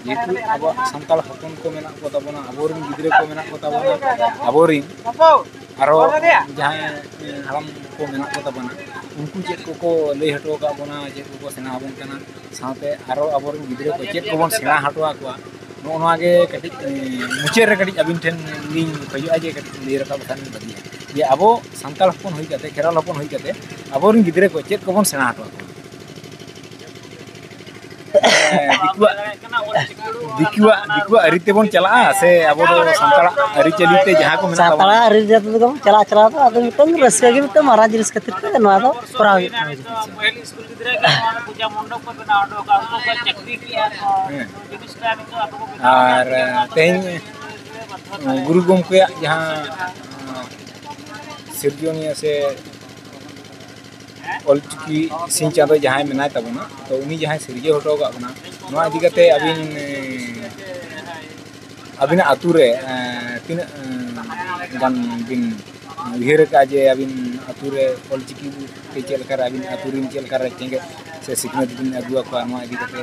ᱡᱮᱦᱮᱛᱩ ᱟᱵᱚᱣᱟᱜ ᱥᱟᱱᱛᱟᱲ ᱦᱚᱯᱚᱱ ᱠᱚ ᱢᱮᱱᱟᱜ ᱠᱚ ᱛᱟᱵᱚᱱᱟ, ᱟᱵᱚᱨᱮᱱ ᱜᱤᱫᱽᱨᱟᱹ ᱠᱚ ᱢᱮᱱᱟᱜ ᱠᱚ ᱛᱟᱵᱚᱱᱟ, ᱟᱵᱚᱨᱮᱱ ᱟᱨᱚ ᱡᱟᱦᱟᱸᱭ ᱦᱟᱲᱟᱢ ᱠᱚ ᱢᱮᱱᱟᱜ ᱠᱚ ᱛᱟᱵᱚᱱᱟ, ᱩᱱᱠᱩ ᱪᱮᱫ ᱠᱚᱠᱚ ᱞᱟᱹᱭ ᱦᱚᱴᱚ ᱟᱠᱟᱫ ᱵᱚᱱᱟ, ᱪᱮᱫ ᱠᱚᱠᱚ ᱥᱮᱬᱟ ᱟᱵᱚᱱ ᱠᱟᱱᱟ, ᱥᱟᱶᱛᱮ ᱟᱨᱚ ᱟᱵᱚᱨᱮᱱ ᱜᱤᱫᱽᱨᱟᱹ ᱠᱚ ᱪᱮᱫ ᱠᱚᱵᱚᱱ ᱥᱮᱬᱟ ᱦᱚᱴᱚ ᱟᱠᱚᱣᱟ, ᱱᱚᱜᱼᱚ ᱱᱚᱣᱟ ᱜᱮ ᱠᱟᱹᱴᱤᱡ, ᱮᱸ, ᱢᱩᱪᱟᱹᱫ ᱨᱮ ᱠᱟᱹᱴᱤᱡ ᱟᱹᱵᱤᱱ ᱴᱷᱮᱱ ᱞᱤᱧ ᱠᱷᱚᱡᱚᱜᱼᱟ ᱡᱮ ᱠᱟᱹᱴᱤᱡ ᱞᱟᱹᱭ ᱨᱟᱠᱟᱵ ᱞᱮᱠᱷᱟᱱ ᱵᱷᱟᱹᱜᱤᱜᱼᱟ, ᱡᱮ ᱟᱵᱚ ᱥᱟᱱᱛᱟᱲ ᱦᱚᱯᱚᱱ ᱦᱩᱭ ᱠᱟᱛᱮ, ᱠᱷᱮᱨᱣᱟᱞ ᱦᱚᱯᱚᱱ ᱦᱩᱭ ᱠᱟᱛᱮ ᱟᱵᱚᱨᱮᱱ ᱜᱤᱫᱽᱨᱟᱹ ᱠᱚ ᱪᱮᱫ ᱠᱚᱵᱚᱱ ᱥᱮᱬᱟ ᱦᱚᱴᱚ ᱟᱠᱚᱣᱟ? ᱦᱮᱸ, ᱫᱤᱠᱩᱣᱟᱜ, ᱫᱤᱠᱩᱣᱟᱜ, ᱫᱤᱠᱩᱣᱟᱜ ᱟᱹᱨᱤ ᱛᱮᱵᱚᱱ ᱪᱟᱞᱟᱜᱼᱟ ᱥᱮ ᱟᱵᱚ ᱫᱚ ᱥᱟᱱᱛᱟᱲᱟᱜ ᱟᱹᱨᱤᱪᱟᱹᱞᱤ ᱛᱮ ᱡᱟᱦᱟᱸ ᱠᱚ ᱢᱮᱱᱟᱜ ᱛᱟᱵᱚᱱᱟ? ᱥᱟᱱᱛᱟᱲᱟᱜ ᱟᱹᱨᱤ ᱡᱟᱹᱛᱤ ᱛᱮᱜᱮ ᱵᱚᱱ ᱪᱟᱞᱟᱜ, ᱪᱟᱞᱟᱣ ᱫᱚ, ᱟᱫᱚ ᱢᱤᱫᱴᱟᱝ ᱨᱟᱹᱥᱠᱟᱹ ᱜᱮ, ᱢᱤᱫᱴᱟᱝ ᱢᱟᱨᱟᱝ ᱡᱤᱱᱤᱥ ᱠᱷᱟᱹᱛᱤᱨ ᱛᱮ ᱱᱚᱣᱟ ᱫᱚ ᱠᱚᱨᱟᱣ ᱦᱩᱭᱩᱜ ᱠᱟᱱᱟ᱾ ᱯᱟᱹᱦᱤᱞ ᱥᱠᱩᱞ ᱜᱤᱫᱽᱨᱟᱹ ᱜᱮ ᱱᱚᱣᱟ ᱯᱩᱡᱟ ᱢᱚᱱᱰᱚᱯ ᱠᱚ ᱵᱮᱱᱟᱣ ᱦᱚᱴᱚ ᱠᱟᱜᱼᱟ, ᱩᱱᱠᱩ ᱠᱚ ᱪᱟᱹᱠᱨᱤ ᱠᱮᱜᱼᱟ ᱠᱚ᱾ ᱦᱮᱸ᱾ ᱡᱤᱱᱤᱥᱴᱟ ᱱᱤᱛᱚᱜ ᱟᱵᱚ ᱠᱚ ᱵᱮᱱᱟᱣ ᱟᱨ, ᱮᱫᱟ᱾ ᱛᱮᱦᱮᱧ ᱜᱩᱨᱩ ᱜᱚᱢᱠᱮᱭᱟᱜ ᱡᱟᱦᱟᱸ, ᱥᱤᱨᱡᱚᱱᱤᱭᱟᱹ ᱥᱮ ᱚᱞᱪᱤᱠᱤ ᱥᱤᱧ ᱪᱟᱸᱫᱳ ᱡᱟᱦᱟᱸᱭ ᱢᱮᱱᱟᱭ ᱛᱟᱵᱚᱱᱟ, ᱛᱚ ᱩᱱᱤ ᱡᱟᱦᱟᱸᱭ ᱥᱤᱨᱡᱟᱹᱣ ᱦᱚᱴᱚ ᱟᱠᱟᱫ ᱵᱚᱱᱟ, ᱱᱚᱣᱟ ᱤᱫᱤ ᱠᱟᱛᱮ ᱟᱹᱵᱤᱱ, ᱮ, ᱟᱹᱵᱤᱱᱟᱜ ᱟᱹᱛᱩ ᱨᱮ, ᱮ, ᱛᱤᱱᱟᱹᱜ, ᱮ, ᱜᱟᱱ ᱵᱤᱱ ᱩᱭᱦᱟᱹᱨ ᱟᱠᱟᱫᱼᱟ ᱡᱮ ᱟᱹᱵᱤᱱ ᱟᱹᱛᱩ ᱨᱮ ᱚᱞᱪᱤᱠᱤ ᱛᱮ ᱪᱮᱫ ᱞᱮᱠᱟᱨᱮ ᱟᱹᱵᱤᱱ ᱟᱹᱛᱩ ᱨᱮᱱ ᱪᱮᱫ ᱞᱮᱠᱟᱨᱮ ᱪᱮᱸᱜᱮᱫ ᱥᱮ ᱥᱤᱠᱷᱱᱟᱹᱛ ᱵᱤᱱ ᱟᱹᱜᱩ ᱟᱠᱚᱣᱟ, ᱱᱚᱣᱟ ᱤᱫᱤ ᱠᱟᱛᱮ?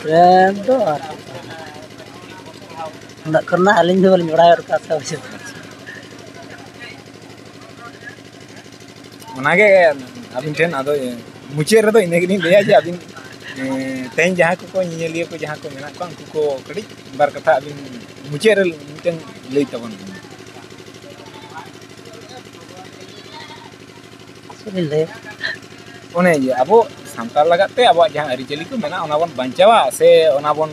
ᱯᱨᱮᱢ ᱫᱚ ᱟᱨ ᱩᱱᱟᱹᱜ ᱠᱚᱨᱮᱱᱟᱜ ᱟᱹᱞᱤᱧ ᱫᱚ ᱵᱟᱹᱞᱤᱧ ᱵᱟᱲᱟᱭ ᱜᱚᱫ ᱠᱟᱜᱼᱟ ᱥᱮ ᱵᱩᱡᱷᱟᱹᱣ᱾ ᱚᱱᱟᱜᱮ ᱟᱹᱵᱤᱱ ᱴᱷᱮᱱ ᱟᱫᱚ ᱢᱩᱪᱟᱹᱫ ᱨᱮᱫᱚ ᱤᱱᱟᱹ ᱜᱮᱞᱤᱧ ᱞᱟᱹᱭᱟ ᱡᱮ ᱟᱹᱵᱤᱱ, ᱮ, ᱛᱮᱦᱮᱧ ᱡᱟᱦᱟᱸᱭ ᱠᱚᱠᱚ ᱧᱮᱧᱮᱞᱤᱭᱟᱹ ᱠᱚ ᱡᱟᱦᱟᱸ ᱠᱚ ᱢᱮᱱᱟᱜ ᱠᱚᱣᱟ, ᱩᱱᱠᱩ ᱠᱚ ᱠᱟᱹᱴᱤᱡ ᱵᱟᱨ ᱠᱟᱛᱷᱟ ᱟᱹᱵᱤᱱ ᱢᱩᱪᱟᱹᱫ ᱨᱮ ᱢᱤᱫᱴᱟᱝ ᱞᱟᱹᱭ ᱛᱟᱵᱚᱱ ᱵᱤᱱ᱾ ᱪᱮᱫ ᱞᱤᱧ ᱞᱟᱹᱭᱟ? ᱚᱱᱮ ᱡᱮ ᱟᱵᱚ ᱥᱟᱱᱛᱟᱲ ᱞᱟᱜᱟᱫ ᱛᱮ ᱟᱵᱚᱣᱟᱜ ᱡᱟᱦᱟᱸ ᱟᱹᱨᱤᱪᱟᱹᱞᱤ ᱠᱚ ᱢᱮᱱᱟᱜᱼᱟ, ᱚᱱᱟ ᱵᱚᱱ ᱵᱟᱧᱪᱟᱣᱟ ᱥᱮ ᱚᱱᱟ ᱵᱚᱱ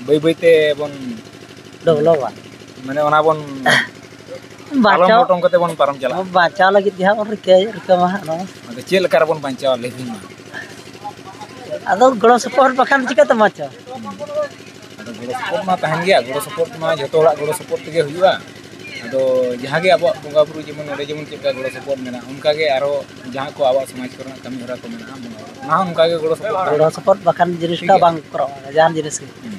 ᱵᱟᱹᱭ ᱵᱟᱹᱭ ᱛᱮ ᱵᱚᱱ ᱰᱮᱵᱷᱞᱚᱯᱟ? ᱢᱟᱱᱮ ᱚᱱᱟ ᱵᱚᱱ ᱟᱞᱚᱢ ᱵᱟᱧᱪᱟᱣ, ᱞᱚᱴᱚᱢ ᱠᱟᱛᱮ ᱵᱚᱱ ᱯᱟᱨᱚᱢ ᱪᱟᱞᱟᱜᱼᱟ᱾ ᱵᱟᱧᱪᱟᱣ ᱞᱟᱹᱜᱤᱫ ᱜᱮ ᱦᱟᱸᱜ ᱵᱚᱱ ᱨᱤᱠᱟᱹᱭ, ᱨᱤᱠᱟᱹ ᱢᱟ ᱦᱟᱸᱜ ᱱᱚᱣᱟ᱾ ᱟᱫᱚ ᱪᱮᱫ ᱞᱮᱠᱟ ᱨᱮᱵᱚᱱ ᱵᱟᱧᱪᱟᱣᱟ, ᱞᱟᱹᱭ ᱵᱤᱱ ᱢᱟ᱾ ᱟᱫᱚ ᱜᱚᱲᱚ ᱥᱚᱯᱚᱦᱚᱫ ᱵᱟᱠᱷᱟᱱ ᱪᱤᱠᱟᱹᱛᱮ ᱵᱟᱧᱪᱟᱣᱟ? ᱟᱫᱚ ᱜᱚᱲᱚ ᱥᱚᱯᱚᱦᱚᱫ ᱢᱟ ᱛᱟᱦᱮᱱ ᱜᱮᱭᱟ, ᱜᱚᱲᱚ ᱥᱚᱯᱚᱦᱚᱫ ᱢᱟ ᱡᱷᱚᱛᱚ ᱦᱚᱲᱟᱜ ᱜᱚᱲᱚ ᱥᱚᱯᱚᱦᱚᱫ ᱛᱮᱜᱮ ᱦᱩᱭᱩᱜᱼᱟ᱾ ᱟᱫᱚ ᱡᱟᱦᱟᱸ ᱜᱮ ᱟᱵᱚᱣᱟᱜ ᱵᱚᱸᱜᱟ ᱵᱩᱨᱩ, ᱡᱮᱢᱚᱱ ᱱᱚᱰᱮ ᱡᱮᱢᱚᱱ ᱪᱮᱫ ᱞᱮᱠᱟ ᱜᱚᱲᱚ ᱥᱚᱯᱚᱦᱚᱫ ᱢᱮᱱᱟᱜᱼᱟ, ᱚᱱᱠᱟ ᱜᱮ ᱟᱨᱚ ᱡᱟᱦᱟᱸ ᱠᱚ ᱟᱵᱚᱣᱟᱜ ᱥᱚᱢᱟᱡᱽ ᱠᱚᱨᱮᱱᱟᱜ ᱠᱟᱹᱢᱤ ᱦᱚᱨᱟ ᱠᱚ ᱢᱮᱱᱟᱜᱼᱟ, ᱚᱱᱟ ᱦᱚᱸ ᱚᱱᱠᱟ ᱜᱮ ᱜᱚᱲᱚ ᱥᱚᱯᱚᱦᱚᱫ ᱛᱟᱦᱮᱱᱟ᱾ ᱜᱚᱲᱚ ᱥᱚᱯᱚᱦᱚᱫ ᱵᱟᱠᱷᱟᱱ ᱡᱤᱱᱤᱥᱴᱟ ᱴᱷᱤᱠ ᱜᱮᱭᱟ᱾ ᱵᱟᱝ ᱠᱚᱨᱟᱣᱟ, ᱡᱟᱦᱟᱱ ᱡᱤᱱᱤᱥ ᱜᱮ᱾ ᱦᱩᱸ᱾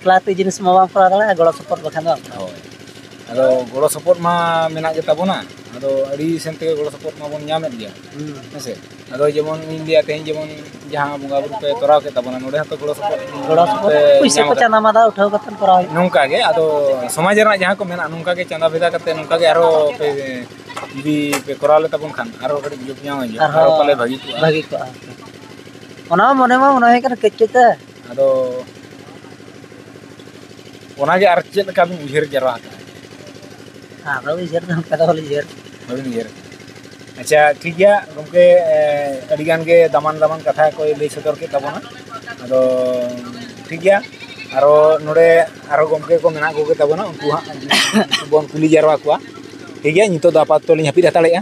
ᱮᱠᱞᱟ ᱛᱮ ᱡᱤᱱᱤᱥ ᱢᱟ ᱵᱟᱢ ᱠᱚᱨᱟᱣ ᱫᱟᱲᱮᱭᱟᱜᱼᱟ, ᱜᱚᱲᱚ ᱥᱚᱯᱚᱦᱚᱫ ᱵᱟᱠᱷᱟᱱ ᱫᱚ ᱵᱟᱝ ᱠᱚᱨᱟᱣ᱾ ᱦᱳᱭ᱾ ᱟᱫᱚ ᱜᱚᱲᱚ ᱥᱚᱯᱚᱦᱚᱫ ᱢᱟ ᱢᱮᱱᱟᱜ ᱜᱮ ᱛᱟᱵᱚᱱᱟ, ᱟᱫᱚ ᱟᱹᱰᱤ ᱥᱮᱱ ᱛᱮᱜᱮ ᱜᱚᱲᱚ ᱥᱚᱯᱚᱦᱚᱫ ᱢᱟᱵᱚᱱ ᱧᱟᱢᱮᱫ ᱜᱮᱭᱟ᱾ ᱦᱩᱸ᱾ ᱦᱮᱸ ᱥᱮ? ᱟᱫᱚ ᱡᱮᱢᱚᱱ ᱤᱧ ᱞᱟᱹᱭᱟ, ᱛᱮᱦᱮᱧ ᱡᱮᱢᱚᱱ ᱡᱟᱦᱟᱸ ᱵᱚᱸᱜᱟ ᱵᱩᱨᱩ ᱯᱮ ᱛᱚᱨᱟᱣ ᱠᱮᱫ ᱛᱟᱵᱚᱱᱟ, ᱱᱚᱰᱮ ᱦᱚᱸᱛᱚ ᱜᱚᱲᱚ ᱥᱚᱯᱚᱦᱚᱫ ᱜᱚᱲᱚ ᱥᱚᱯᱚᱦᱚᱫ ᱯᱮ ᱯᱩᱭᱥᱟᱹ ᱧᱟᱢ ᱠᱚ ᱠᱟᱫᱟ᱾ ᱪᱟᱸᱫᱟ ᱢᱟᱫᱟ ᱩᱴᱷᱟᱹᱣ ᱠᱟᱛᱮ ᱠᱚᱨᱟᱣ ᱦᱩᱭᱩᱜᱼᱟ᱾ ᱱᱚᱝᱠᱟ ᱜᱮ, ᱟᱫᱚ ᱥᱚᱢᱟᱡᱽ ᱨᱮᱱᱟᱜ ᱡᱟᱦᱟᱸ ᱠᱚ ᱢᱮᱱᱟᱜᱼᱟ, ᱱᱚᱝᱠᱟ ᱜᱮ ᱪᱟᱸᱫᱟ ᱵᱷᱮᱫᱟ ᱠᱟᱛᱮ ᱱᱚᱝᱠᱟ ᱜᱮ ᱟᱨᱚ ᱯᱮ ᱡᱩᱫᱤ ᱯᱮ ᱠᱚᱨᱟᱣ ᱞᱮ ᱛᱟᱵᱚᱱ ᱠᱷᱟᱱ ᱟᱨᱚ ᱠᱟᱹᱴᱤᱡ ᱡᱩᱛ ᱧᱚᱜ ᱦᱩᱭᱩᱜᱼᱟ, ᱟᱨᱦᱚᱸ ᱟᱨᱚ ᱯᱟᱞᱮ ᱵᱷᱟᱹᱜᱤ ᱠᱚᱜᱼᱟ᱾ ᱵᱷᱟᱹᱜᱤ ᱠᱚᱜᱼᱟ᱾ ᱚᱱᱟ ᱢᱟ ᱢᱚᱱᱮ ᱢᱟ ᱢᱚᱱᱮ ᱦᱩᱭ ᱠᱟᱱᱟ ᱠᱟᱹᱡ ᱠᱟᱹᱡ ᱛᱮ᱾ ᱟᱫᱚ ᱚᱱᱟᱜᱮ ᱟᱨ ᱪᱮᱫ ᱞᱮᱠᱟ ᱵᱤᱱ ᱩᱭᱦᱟᱹᱨ ᱡᱟᱨᱣᱟ ᱟᱠᱟᱫᱼᱟ? ᱟᱫᱚ ᱩᱭᱦᱟᱹᱨ ᱫᱚ ᱚᱱᱠᱟ ᱫᱚ ᱵᱟᱹᱞᱤᱧ ᱩᱭᱦᱟᱹᱨ᱾ ᱵᱟᱹᱵᱤᱱ ᱩᱭᱦᱟᱹᱨ ᱟᱠᱟᱫᱼᱟ? ᱟᱪᱪᱷᱟ, ᱴᱷᱤᱠ ᱜᱮᱭᱟ ᱜᱚᱢᱠᱮ, ᱮ, ᱟᱹᱰᱤᱜᱟᱱ ᱜᱮ ᱫᱟᱢᱟᱱ ᱫᱟᱢᱟᱱ ᱠᱟᱛᱷᱟ ᱠᱚᱭ ᱞᱟᱹᱭ ᱥᱚᱫᱚᱨ ᱠᱮᱫ ᱛᱟᱵᱚᱱᱟ᱾ ᱟᱫᱚ ᱴᱷᱤᱠ ᱜᱮᱭᱟ, ᱟᱨᱚ ᱱᱚᱰᱮ ᱟᱨᱚ ᱜᱚᱢᱠᱮ ᱠᱚ ᱢᱮᱱᱟᱜ ᱠᱚᱜᱮ ᱛᱟᱵᱚᱱᱟ, ᱩᱱᱠᱩ ᱦᱟᱸᱜ ᱵᱚᱱ ᱠᱩᱞᱤ ᱡᱟᱨᱣᱟ ᱠᱚᱣᱟ᱾ ᱴᱷᱤᱠ ᱜᱮᱭᱟ, ᱱᱤᱛᱚᱜ ᱫᱚ ᱟᱯᱟᱛᱚᱛᱚ ᱞᱤᱧ ᱦᱟᱹᱯᱤᱫ ᱦᱟᱛᱟᱲᱮᱜᱼᱟ᱾